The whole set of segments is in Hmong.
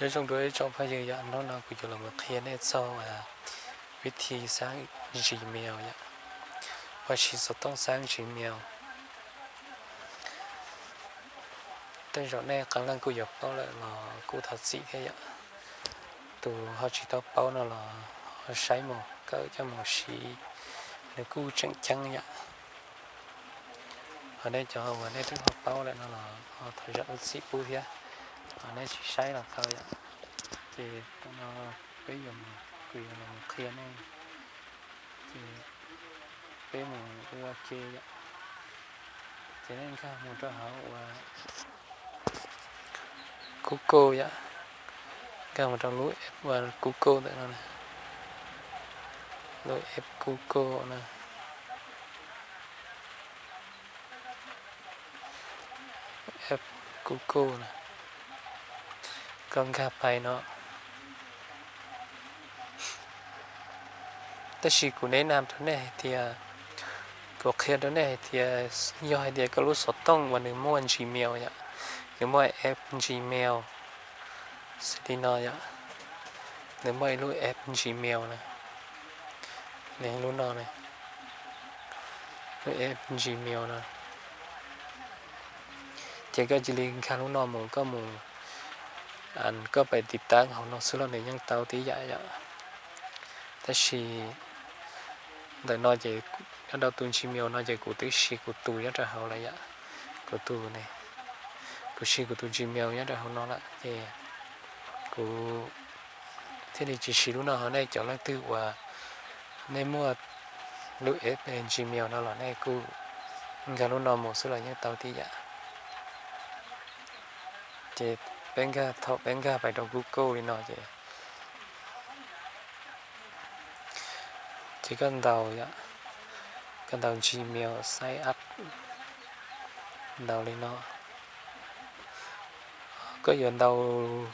Nyob zoo dua ib tsoom phooj ywg yom, hnub no kuv yuav los qhia nej txog vib thi xaab Gmail yom, ua siv xov tooj xaab Gmail. Tej zaum nej qee leej kuj yuav paub lawm los kuj thov txim thiab yom. Tus ho tsis tau paub no los ho saib mus, kawm coj mus siv, nws kuj tseem ceeb yom. Ho nej cov uas nej twb ho paub lawm no los ho thov zam lub txim pub thiab, ho nej tsis saib los tau yom. Ces tam no peb yuav, kuv yuav los qhia nej, ces peb mus ua ke yom. Ces nej nkag mus rau hauv uas Google yom, nkag mus rau lub app uas Google ntawm no, lub app Google na, app Google na, koj nkag pais no. Tab sis kuv neb nam rau nej hais tias, kuv qhia rau nej hais tias, yog hais tias koj lub xov tooj uas nws muaj Gmail yom, nws muaj app Gmail xws li no yom, nws muaj ib lub app Gmail na, lub no, lub app Gmail no. Ces koj cia li nkag lub no mus, koj mus, koj pais tiv taab hauv no xwb los nws yeej tau tib yam yom. Tab sis ntawm no ces nyob rau tus Gmail no ces kuv twb siv kuv tus nyob rau hauv lawm yom. Kuv tus ne, kuv siv kuv tus Gmail nyob rau hauv no lawm ces kuv thiaj li tsis siv lub no. Ho nej cov leej twg uas nej muaj lub app Gmail no los nej kuj nkag lub no mus xwb los yeej tau tib yam. Ces peb nkag, thaum peb nkag pais rau Google li no ces, ces koj ntaus yom, koj ntaus Gmail sign up, ntaus li no. Koj yuav ntaus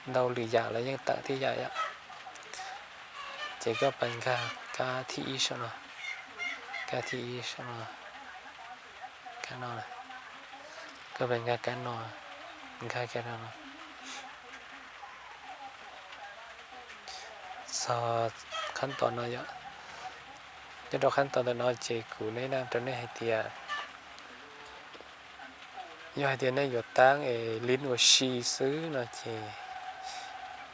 lwm yam los yeej tawm tib yam yom. Ces koj pais nkag kab thib ib saum no, kab thib ib saum no, kab no, koj pais nkag kab no, nkag kab no. Txog qhab tos no yom, nyob rau qhab tos ntawm no ces kuv neb nam rau nej hais tias, yog hais tias nej yuav taab es lib ua si xwb no ces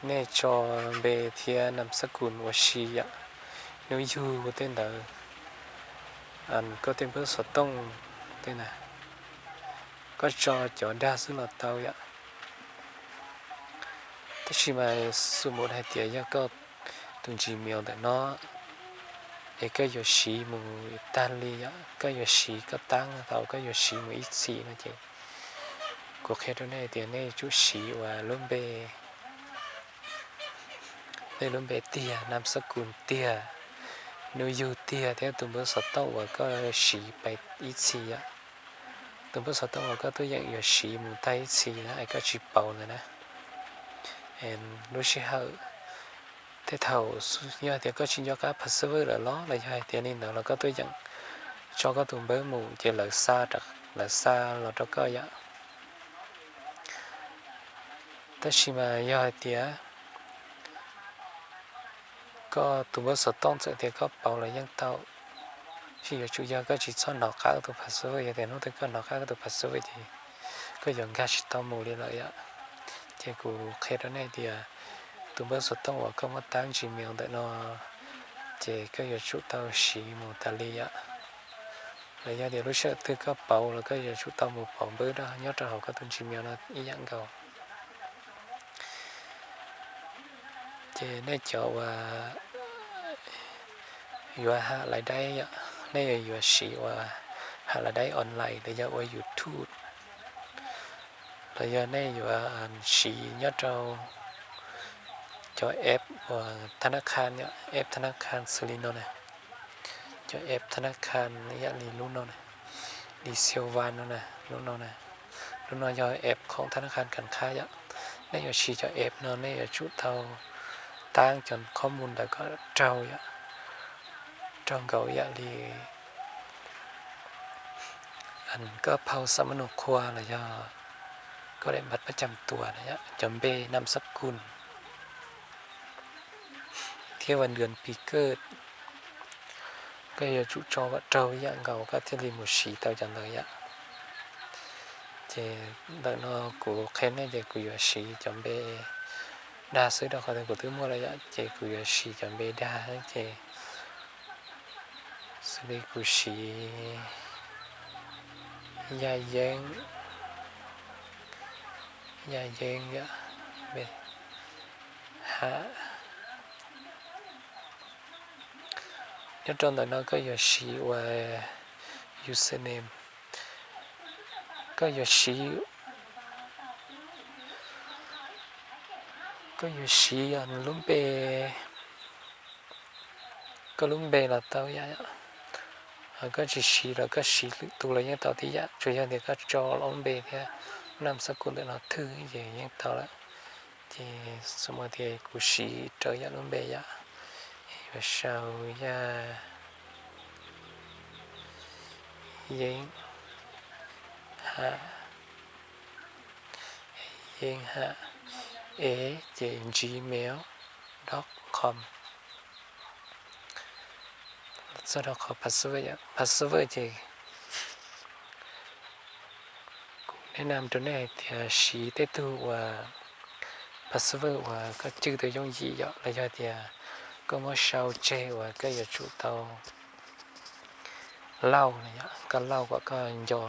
nej tso npe thiab nam xab kus ua si yom, hnub yug tej ntawd, koj tej npawb xov tooj tej na, koj tso cov dag xwb los tau yom. Tab sis mas xu mus hais tias yog koj tus Gmail ntawm no es koj yuav siv mus tag li yom, koj yuav siv, koj taab tau koj yuav siv mus ib txhis no ces kuv qhia rau nej tias nej tsum siv uas lub npe, nej lub npe tiag, nam xab kus tiag, hnub yug tiag thiab tus npawb xov tooj uas koj siv pais ib txhis yom. Tus npawb xov tooj uas koj tuaj yeem yuav siv mus tag ib txhis na es koj tsis pauv ntawd na. Lub sij hawm tej thaum yog hais tias koj tsis nco qab password lawm los, los yog hais tias li ntawd los koj tuaj yeem tso koj tus npawb mus ces lawv xa, lawv xa los rau koj yom. Tab sis mas yog hais tias koj tus npawb xov tooj txawm tias koj pauv los yeej tau, tab sis yuav tsum yog koj tsis txhob hnov qab koj tus password, yog tias hnub twg koj hnov qab koj tus password ces koj yuav nkag tsis tau mus li lawm yom. Ces kuv qhia rau nej tias tus npawb xov tooj uas koj muab taab Gmail ntawm no ces koj yuav tsum tau siv mus tas li yom. Los yog tias lub sij hawm twg koj pauv los koj yuav tsum tau mus pauv npawb nyob rau hauv koj tus Gmail no ib yam nkaus. Ces nej cov uas yuav ham lais daib, nej yuav siv uas ham lais daib online los yog ua YouTube, los yog nej yuav siv nyob rau cov app uas tha nab kha, app tha nab kha xws li no na, cov app tha nab kha ib yam li lub no na, li Xiu Van no na, lub no na, lub no yog app khoom tha nab kha kas khab yom. Nej yuav siv cov app no nej yuav tsum tau taab cov khob mus ntawd kom raug yom, raug nkaus ib yam li koj phau xam mab nus qhua los yog Koj daim npaj pab cam tuas na yom, cov npe nam xab kun thiab vas nrws pis kawj, koj yuav tsum tso kom raug ib yam nkaus koj thiaj li mus siv tau cov ntawd yom. Ces ntawm no kuv qhia nej ces kuv yuav siv cov npe dag xwb rau qhov tias kuv twb muaj lawm yom, ces kuv yuav siv cov npe dag ces xws li kuv siv Yaj Yeeb, Yaj Yeeb yom, npe ha. Nyob rau ntawm no koj yuav siv ua username, koj yuav siv, koj yuav siv yog lub npe, koj lub npe los tau yom. Koj tsis siv los koj siv lwm tus los yeej tau tib yam, tsuas yog tias koj tso lub npe thiab nam xab kun ntawm no thwj ces yeej tau lawm. Ces xws li tias kuv siv raws yam lub npe yom, yuav sau Yaj Yeeb ha, Yeeb ha, es ces gmail dot com. Txog rau qhov password, password ces kuv neb nam rau nej hais tias siv tej tug uas password uas koj cwj tau yooj yim yom, los yog tias koj muab sau tseg uas koj yuav tsum tau lauj na yom, koj lauj kom koj nco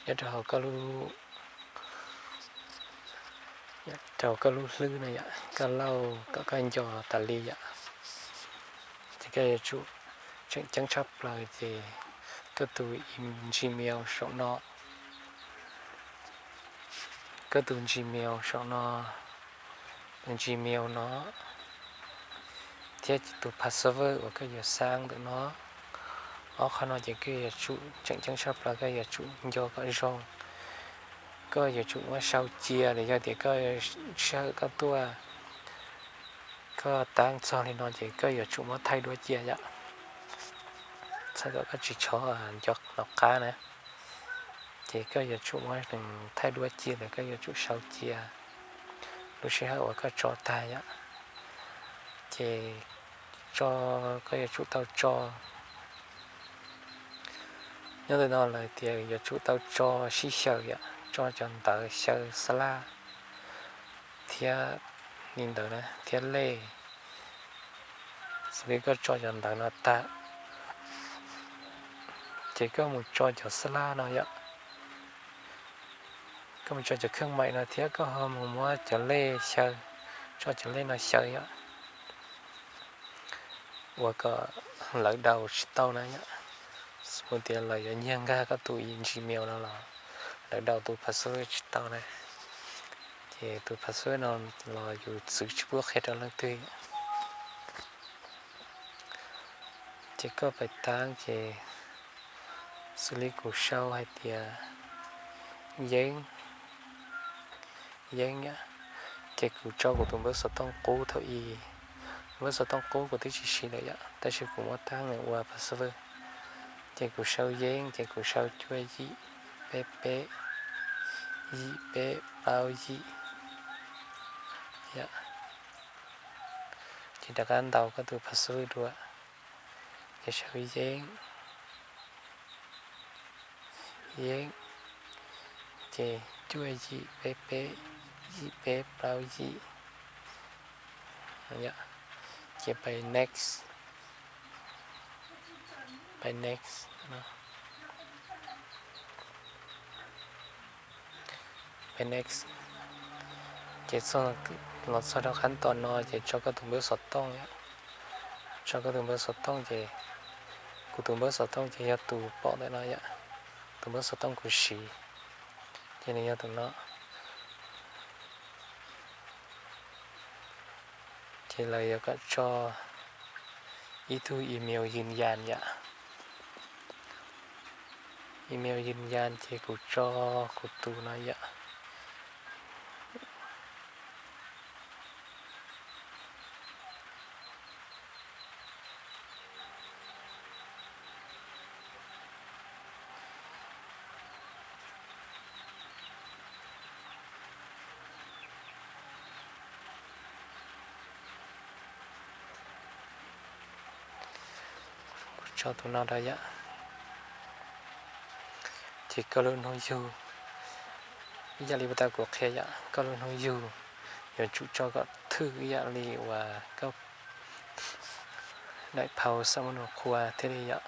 nyob rau hauv koj lub, rau koj lub hlwb na yom, koj lauj kom koj nco tas li yom. Ces koj yuav tsum tseem ceeb tshaj plaws ces koj tus Gmail saum no, koj tus Gmail saum no, tus Gmail no thiab tus password uas koj yuav xab ntawm no, ob qhov no ces koj yuav tsum tseem ceeb tshaj plaws koj yuav tsum nco kom zoo. Koj yuav tsum muab sau cia los yog tias koj sij hawm koj tuaj koj tab txog li no ces koj yuav tsum muab thaij duab cia yom, txhawm kom koj tsis tshov nco nov qab na. Ces koj yuav tsum muab thaij duab cia los koj yuav tsum sau cia lub sij hawm uas koj tso tag yom. Ces tso, koj yuav tsum tau tso, nyob ntawm no lawv tias yuav tsum tau tso sib xyaw yom, tso cov ntawv xyaw xab laj thiab li ntawd na thiab lej, xws li koj tso cov ntawv no tag ces koj mus tso cov xab laj no yom, koj mus tso cov kheej maim no thiab koj ho mus muab cov lej xyaw, tso cov lej no xyaw yom, uas kom lawv daus tsis tau na yom. Xws li tias lawv yuav nyiag nkag koj tus Gmail no los lawv daus tus password tsis tau na, ces tus password no los yus txwv tsis pub qhia rau leej twg. Ces koj pais tab ces xws li kuv sau hais tias Yeeb, Yeeb yom, ces kuv tso kuv tus npawb xov tooj qub thaum ub, npawb xov tooj qub kuv twb tsis siv lawm yom, tab sis kuv muab tab ua password. Ces kuv sau Yeeb ces kuv sau cuaj yim peb peb yim peb plaub yim yom. Ces rov qab ntaus koj tus password dua, ces sau Yeeb, Yeeb, ces cuaj yim peb peb yim peb plaub yim, ces pais next, pais next, pais next. Ces los txog rau qhab tom no ces tso koj tus npawb xov tooj yom, tso koj tus npawb xov tooj ces kuv tus npawb xov tooj ces yog tus pom ntawm no yom, tus npawb xov tooj kuv siv ces nws yog tus no. Ces lawv yuav kom tso ib tug email yws yas yom, email yws yas ces kuv tso kuv tus no yom. Tso tus no rau yom. Ces koj lub hnub yug, ib yam li puag ta kuv qhia yom, koj lub hnub yug yuav tsum tso kom thwj ib yam li uas koj daim phau xam mub nus qhua thiaj li yom.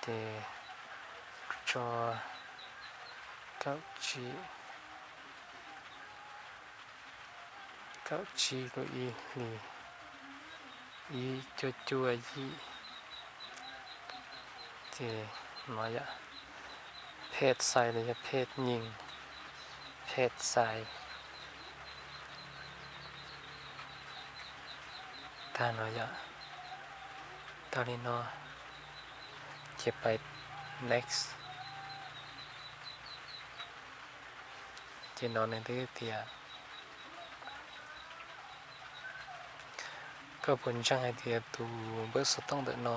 Ces tso kaum tsib, kaum tsib lub ib hlis ib cuaj cuaj yim. Ces no yom, phej xais los yog phej nyij, phej xais. Tag no yom, tag li no, ces pais next. Ces no nws twb tias, koj puas ntseeg hais tias tus npawb xov tooj ntawm no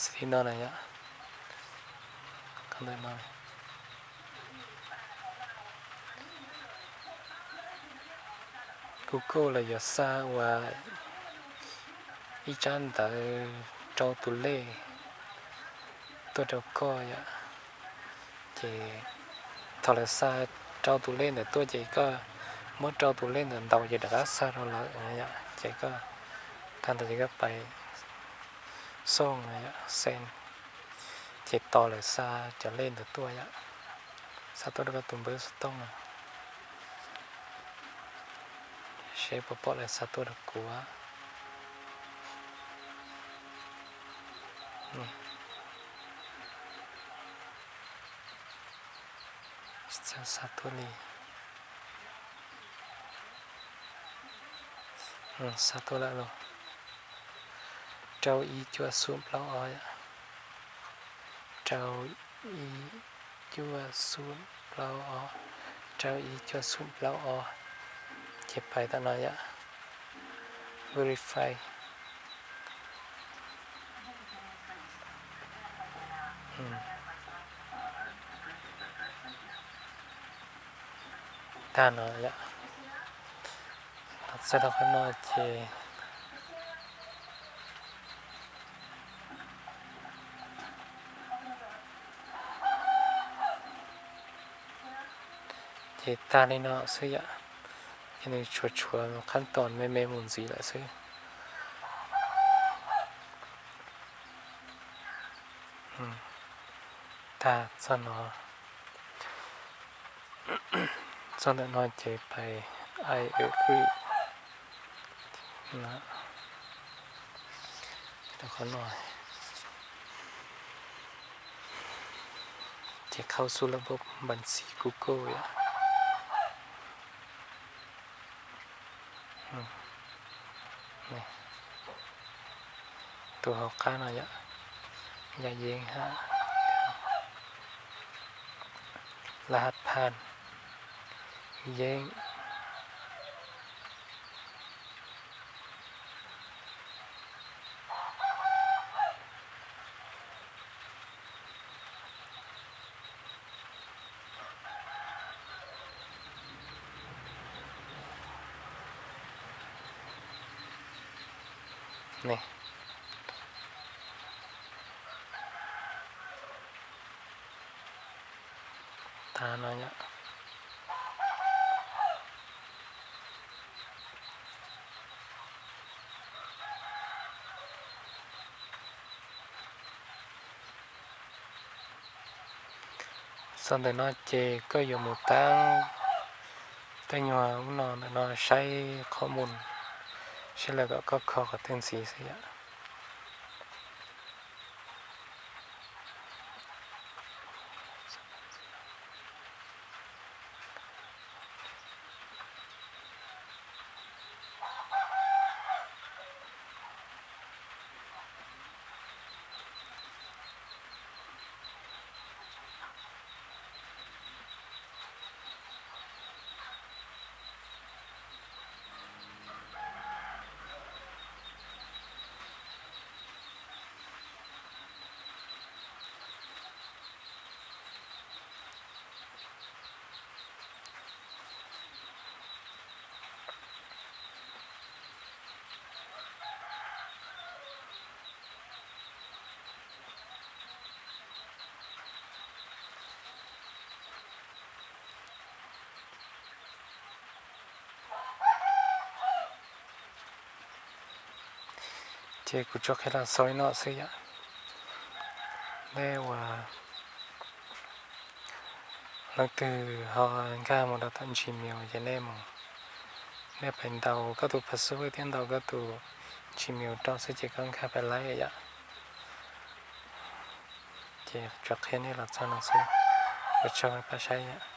xws li no na yom. Qhov ntawm no, Google los yuav xa ua ib tsab ntawv rau tus lej tuaj rau koj yom. Ces thaum lawv xa rau tus lej ntawd tuaj ces koj muab rau tus lej ntawd ntaus ces rov qab xa rau lawv yom. Ces koj tag ntawd ces koj pais xoo, send, ces tos lawv xa cov lej ntawd tuaj yom, xa tuaj rau koj tus npawb xov tooj no. Seb puas pom lawv xa tuaj rau kuv. Xa tuaj li, xa tuaj lawm los, rau ib cuaj xum plaub ob, rau ib cuaj xum plaub ob, rau ib cuaj xum plaub ob. Ces pais tam no yom, verify. Tag no yom, txog rau qhov no ces ces tag li no xwb yom. Ces nws tshuav tshuav qhab tos me me mus ntxiv lawm xwb. Tag txog no, txog ntawm no ces pais ai agree. Qhov no ces khau xu lab npab xi Google yom. Tus hauv qab no yom, yog yeeb hab laj hab phaj yeeb. Tag no yom. Txog ntawm no ces koj yuav mus tab tej nyuag ub no ntawm no saib qhov mus, saib lawv kom koj kho qhov twg ntxiv xwb yom. Ces kuv tsuas qhia los xaus li no xwb yom. Nej ua, leej twg ho nkag mus rau tom Gmail ces nej mus, nej pais ntaus koj tus password thiab ntaus koj tus Gmail rau xwb ces koj nkag pais lawm yom. Ces tsuas qhia nej los txog no xwb, ua tsaug pab saib.